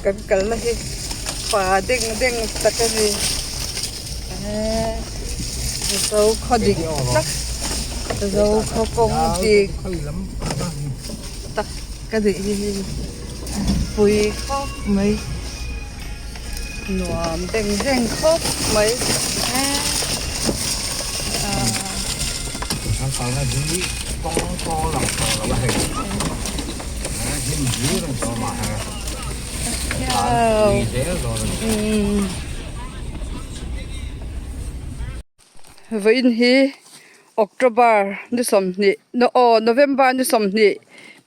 Kan kalna hi pa deng deng tak a ni. Eee zo khaw dik tak zo khaw kawng dik tak ka nih hi hei pui khawp mai nuam deng deng khawp mai Vawiin hi October ni sawmhnih aw November ni 23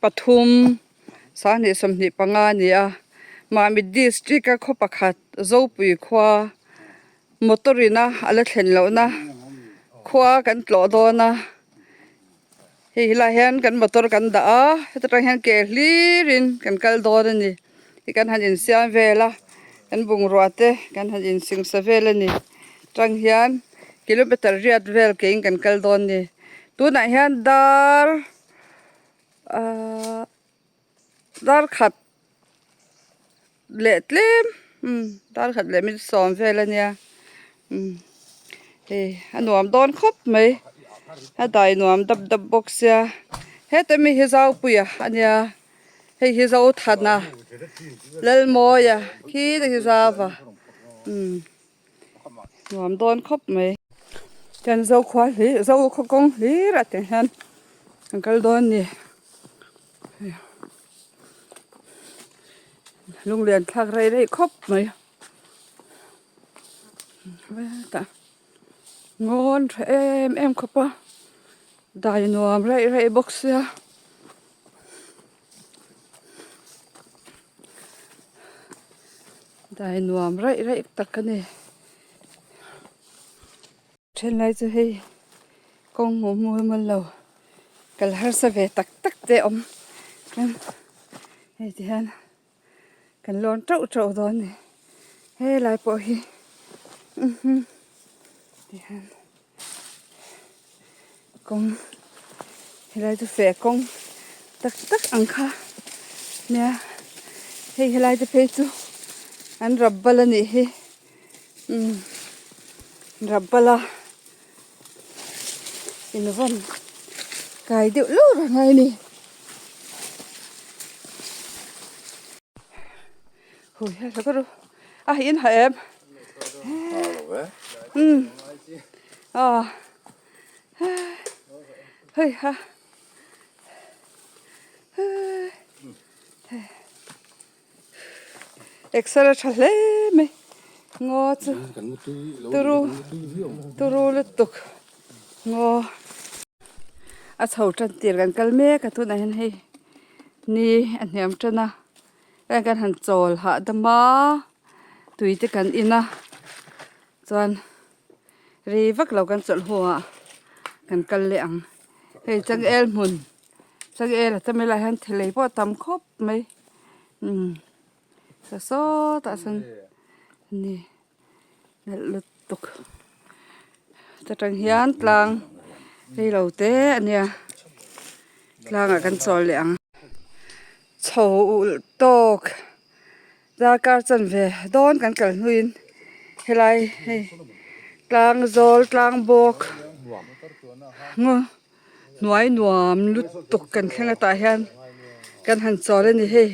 2025 a ni a Mamit district a khaw pakhat Zopui khua motor in a la thlen lohna khua kan tlawh dawn a. Hei helaiah hian kan motor kan dah a heta tang hian ke hlir in kan kal dawn a ni ti kan han insiam vel a kan bungrua te kan han insingsa vel a ni tang hian kilometer riat vel ke in kan kal dawn a ni tunah hian dar ahh dar khat leh tlem umm dar khat leh minute sawm vel a nia umm hei a nuam dawn khawp mai a dai nuam dap dap bawk sia heta mi hi zaupuia a nia hei hi zothana lalmawia khi te hi zava umm nuam dawn khawp mai chuan zokhua hlir zokhaw kawng hlir ah te hian an kal dawn a ni. Lunglian thlak rei rei khawp mai hetah ngawn tha em em khawp a dai nuam raih raih bawk sia dai nuam raih raih tak a ni. Then lai chu hei kawng hmuh hmuh hi mawn lo kal harsa ve tak tak te a awm chuan hei ti hian kan lawn teuh teuh dawn a ni helai pawh hi ti hian kawng helai chu feh kawng tak tak ang kha nia hei helai te phei chu an rap bal a nih hi. Umm Rabbala invawn kai deuh lur a ngai a ni. Hui he ka ru a in ha em umm aw hei ha Exer a tha hle mai ngaw chu turu turu lutuk ngaw a chho tan tir kan kal mek a tunah hian hei ni a hniam tan a heng kan han chawl hahdam a tui te kan in a chuan rei vak lo kan chawlh hnuah kan kal leh ang hei changel hmun changel a tam helaiah hian thelei pawh a tam khawp. Mai umm sa sawtah sawn ani nalh lutuk ta tang hian tlang reilo te ania tlangah kan chawl leh ang chho ulh tawk darkar chanve dawn kan kal hnuin helai hei tlang zawl tlang bawk ngaw. Hnuai nuam lutuk kan thleng atah hian kan han chawl a ni hei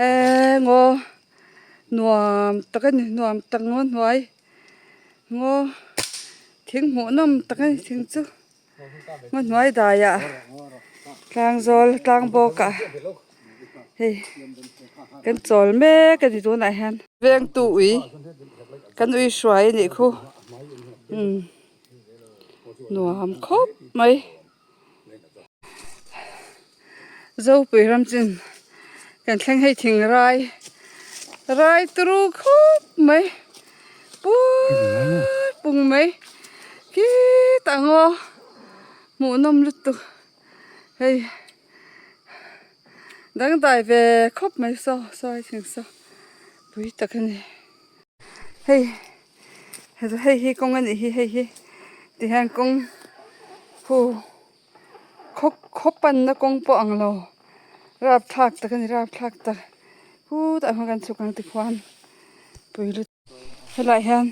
eee ngaw nuam tak a ni nuam tak ngaw hnuai ngaw thing hmuh nawm tak a ni thing chu ngaw hnuai daiah tlang zawl tlang bawk ah hei kan chawl mek a ni tunah hian vengtu ui kan ui hruai a nih khu umm. Nuam khawp mai. Zopui ram chin kan thleng hei thing rai rai turu khawp mai put pung mai khitah ngaw hmuhnawm lutuk hei dangdai ve khawp mai saw sawi thing saw pui tak a ni hei. Hei hi kawng a nih hi hei hi tihian kawng hu khaw khaw panna kawng pawh ang lo rapthlak tak a ni rapthlak tak. Khutah khan kan chhuk ang tikhuan pui lut helaiah hian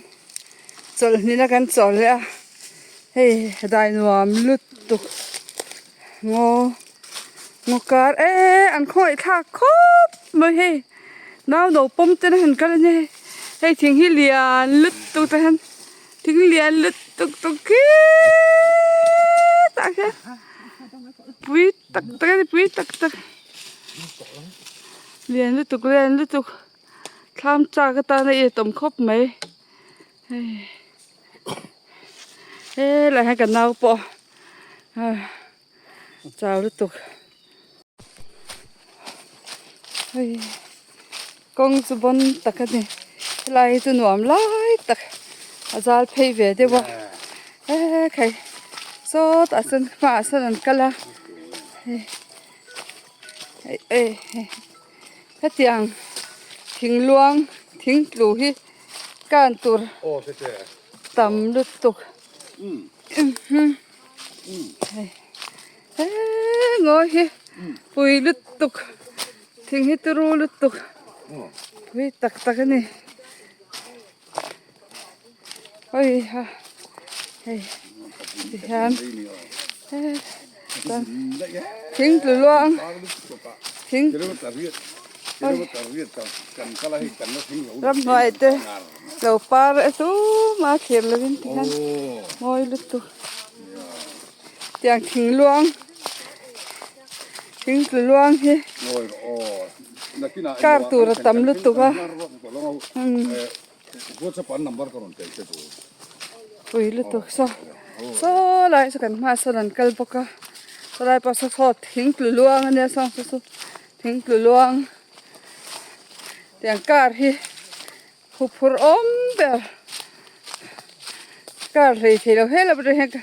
chawlhnina kan chawl leh a hei dai nuam lutuk ngaw ngaw kar eee an khawngaih thlak khawp mai hei nau no pawm ten a han kal a nia hei hei thing hi lian lutuk te hian thing lian lutuk tuk khitah khian pui tak tak a ni pui tak tak lian lutuk lian lutuk thlam chak atana i tawm khawp mai hei helai hian ka nau pawh chau lutuk hei kawng chu bawn tak a ni helai hi chu nuam lai tak a zal phei ve deuh a ekhei sawtah sawn hmaah sawn an kal a hei eh hetiang thing luang thing tlu hi kan tur tam lutuk hei ngawi hi pui lutuk. Thing hi turu lutuk pui tak tak a ni oi ha hei ti hian thing tlu luang thing ramhnuai te lo par e tumah a thlir lovin ti hian mawi lutuk tiang thing luang. Thing tlu luang hi kar tur a tam lutuk a pui lutuk saw saw lai saw kan hmaah sawn an kal bawk a sawlai pawh saw saw thing tlu luang a nia saw saw thing tlu luang tiang kar hi huphurh awm ber car hlei thei lo hel atang hian ka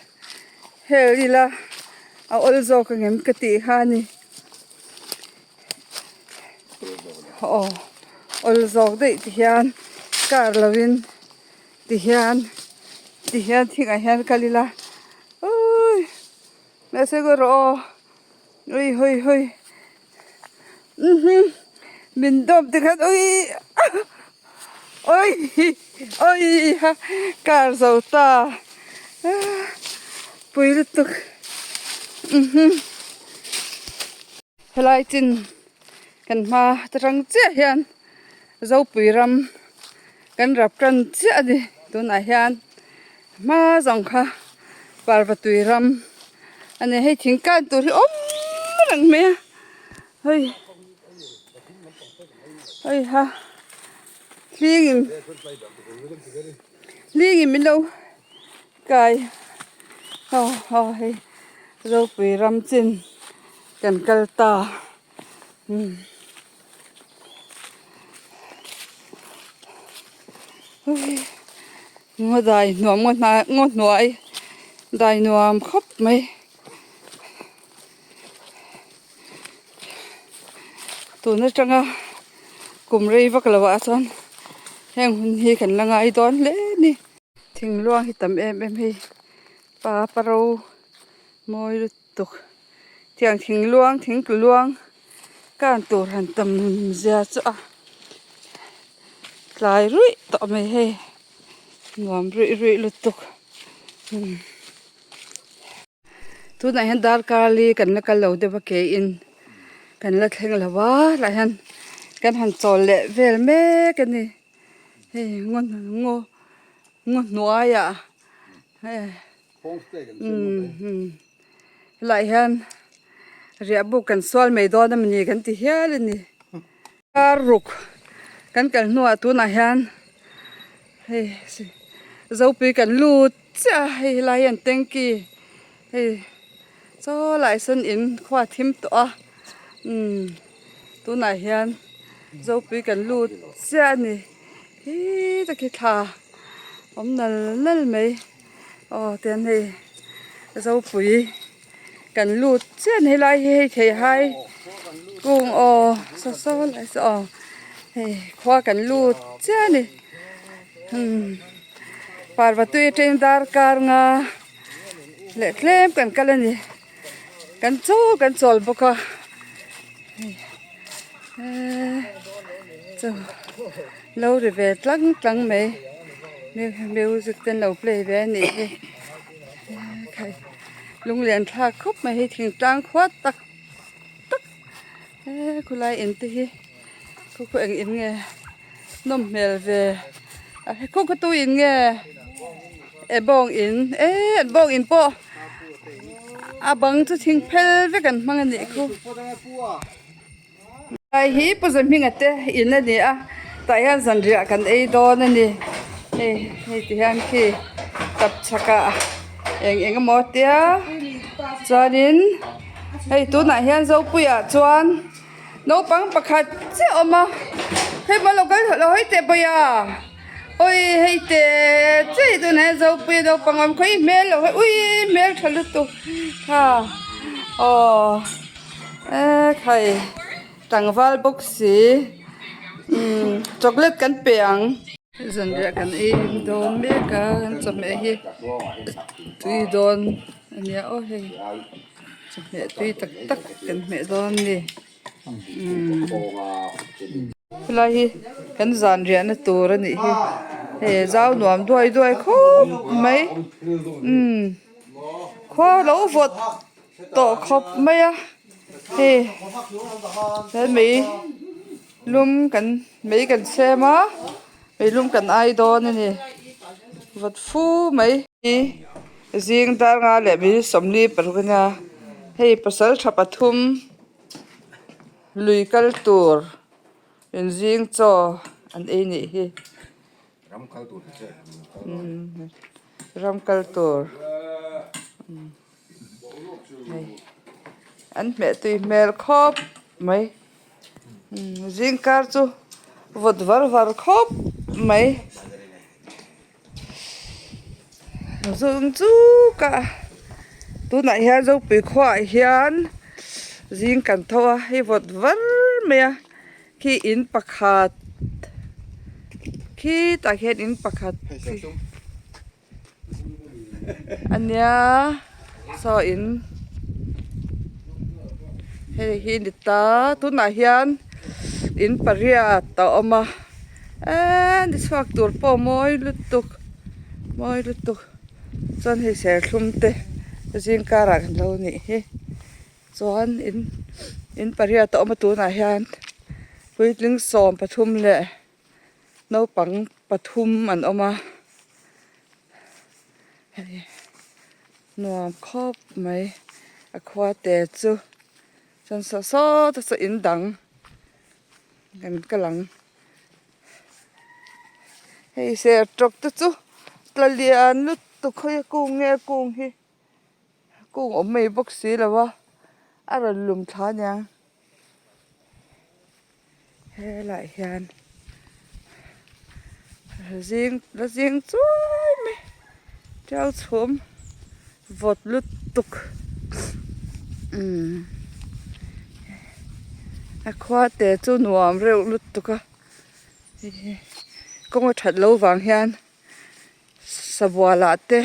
hel ila a awl zawk ang em ka tih kha a ni aw awl zawk daih ti hian car lo in ti hian ti hian thingah hian kal ila awii mahse ka rawh aw ui hawi hawi. Min dawp te khan ui ui ui ha kar zo ta pui lutuk helai chin kan hma atang chiah hian zopui ram kan rap tan chiah a ni tunah hian hma zawng kha parvatui ram a ni hei thing kan tur hi awm reng mai a hei hei ha hling in hling in min lo kai aw aw hei ropui ram chin kan kal ta umm. Ngaw dai nuam ngaw hnai ngaw hnuai dai nuam khawp mai tun atanga kum rei vak lo ah chuan heng hun hi kan la ngai dawn hle a ni thing luang hi tam em em hei pa paro mawi lutuk tiang thing luang thing tlu luang kan tur han tam zia chu a tlai ruih tawh mai hei nuam ruih ruih lutuk umm tunah hian darkar li kan la kal lo deuh a ke in kan la thleng lo va tah hian kan han chawl leh vel mek a ni hei ngaw ngaw ngaw hnuaiah hei umm helaiah hian riah buk kan sual mai dawn a mawni kan ti hial a ni kar ruk kan kal hnuah tunah hian hei zopui kan lut chiah a hei helai hian tanky hei chaw lai sawn in khua a thim tawh a umm tunah hian zopui kan lut chiah a ni hi taki thla awm nal nal mai. Aw tian hei zopui kan lut chiah a ni helai hi hei theihai kung aw saw saw lai saw aw hei khua kan lut chiah a ni umm parvatui atangin darkar nga leh tlem kan kal a ni kan chawl kan chawl bawk a hei eee. Chu lo ri ve tlang tlang mai music te an lo play ve a nih hi lunglen thlak khawp mai hi thingtlang khua tak tak he khulai in te hi khu khu eng in nge nawm hmel ve khu khu tu in nge e bawng in eh an bawng in pawh a bang chu thing phel vek an hmang a nih khu. Helai hi Pu Zahminga te in a ni a tah hian zanriah kan ei dawn a ni hei hei ti hian khi tapchhak ah eng eng emaw tia chuanin hei tunah hian Zopuiah chuan naupang pakhat chiah a awm a hei maw lo kal lo hawi teh bawiha awi hei teh chiah hi tunah hian Zopuia naupang a awm khawi hmel lo hawi ui hmel tha lutuk kha aw. Eee khai tlangval bawk si umm chocolate kan pe ang. Zanriah kan ei dawn mek a kan chawhmeh hi tui dawn a nia aw hei chawhmeh tui tak tak kan hmeh dawn a ni umm helai hi kan zanriahna tur a nih hi hei zau nuam duai duai khawp mai umm khua lo vawt. Tawh khawp mai a hei he mei lum kan mei kan chhem a mei lum kan ai dawn a ni vawt fu mai. Zing dar nga leh mi 46 a nia hei pasal tha pathum lui kal tur inzing chaw an ei nih hi. Ram kal tur. Hei an hmeh tui hmel khawp mai zing kar chu vawt var var khawp mai zung chuk a tunah hian zopui khuaah hian zing kan tho a hei vawt var mai a khi in pakhat khitah khian in pakhat. A nia saw in hei hi ni ta tunah hian in pariat a awm a eee ni chhuak tur pawh mawi lutuk mawi lutuk chuan hei serthlum te zing karah kan lo nih hi chuan in in pariat a awm a tunah hian puitling 13 leh. Naupang pathum an awm a hei nuam khawp mai a khua te chu chuan saw saw te saw in dang kan kal ang hei sertawk te chu tla lian lutuk hawi a kung nge a kung hi kung awm mai bawk si lo a a rawn lum thla aniang. Helaiah hian zing la zing chuai mai tiau chhum vawt lutuk umm a khua te chu nuam reuh lutuk a kawng a that loh vang hian sabualah te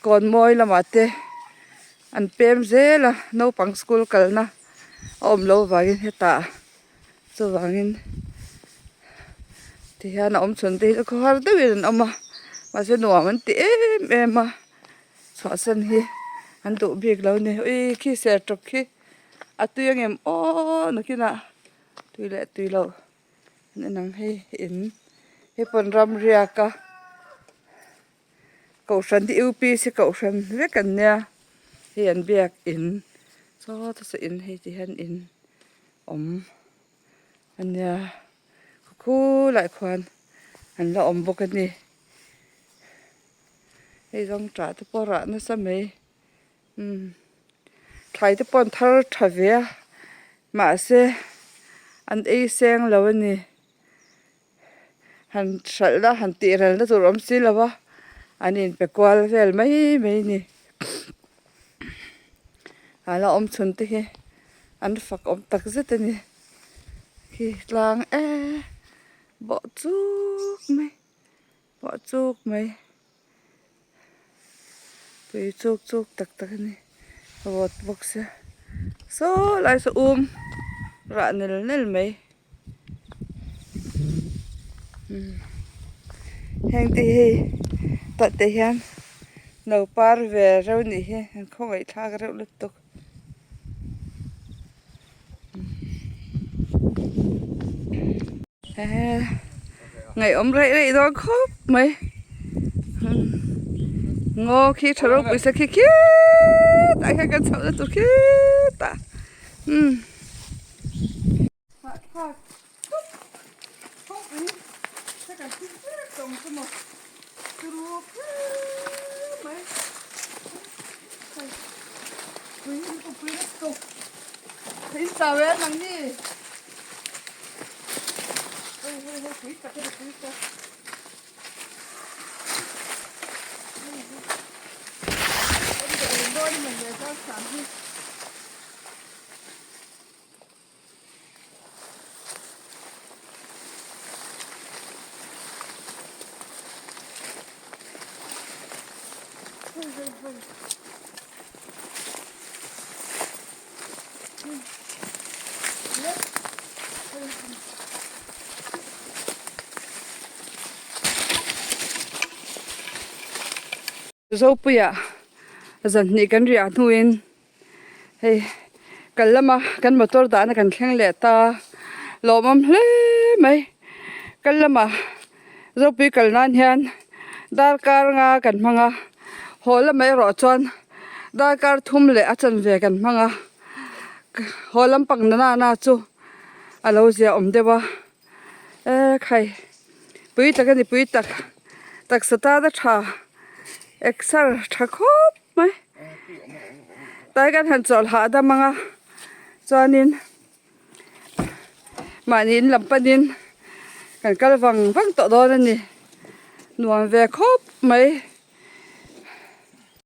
kawn mawi lamah te an pem zel a naupang school kalna a awm loh avangin hetah chuvangin tihian a awm chhun te hi chu khawhar deuhin an awm a mahse nuam an ti em em a chhuahsan hi an duh bik lo a ni ui khi sertawp khi a tui ang em aw nakinah tui leh tui loh. An en ang hei in hei pawn ram riak a kohhran hi upc kohhran vek an nia hei an biak in saw te saw in hei ti hian in awm a nia khulaiah khuan an la awm bawk a ni hei zawng tah te pawh rah nasa mai umm thlai te pawh an thar tha ve a mahse an ei seng lo a ni han hralh na han tih rel na tur awm si lo a an inpe kual vel mai mai a ni a la awm chhun te hi an fak awm tak zet a ni khi tlang eee bawh chuk mai bawh chuk mai. Tui chuk chuk tak tak a ni a vawt bawk sia saw lai saw um rah nel nel mai. Heng te hi tah te hian no par ve reuh nih hi an khawngaih thlak reuh lutuk. Ngaihawm rei rei dawn khawp mai ngaw khi tha ropui se khi khitah hian kan chhoh na tur khitah umm. Zopuia zanhnih kan riah hnuin hei kal lama kan motor dahna kan thleng leh ta lawmawm hle mai kal lama Zopui kal nan hian darkar nga kan hmang a haw lamah erawh chuan darkar thum leh a chanve kan hmang a haw lampang na nana chu a lo zia awm deuh a ekhai pui tak a ni pui tak taksa tana tha exer tha khawp mai tlai kan han chawlh hahdam ang a chuanin. Mahni in lam panin kan kal vang vang tawh dawn a ni. Nuam ve khawp mai.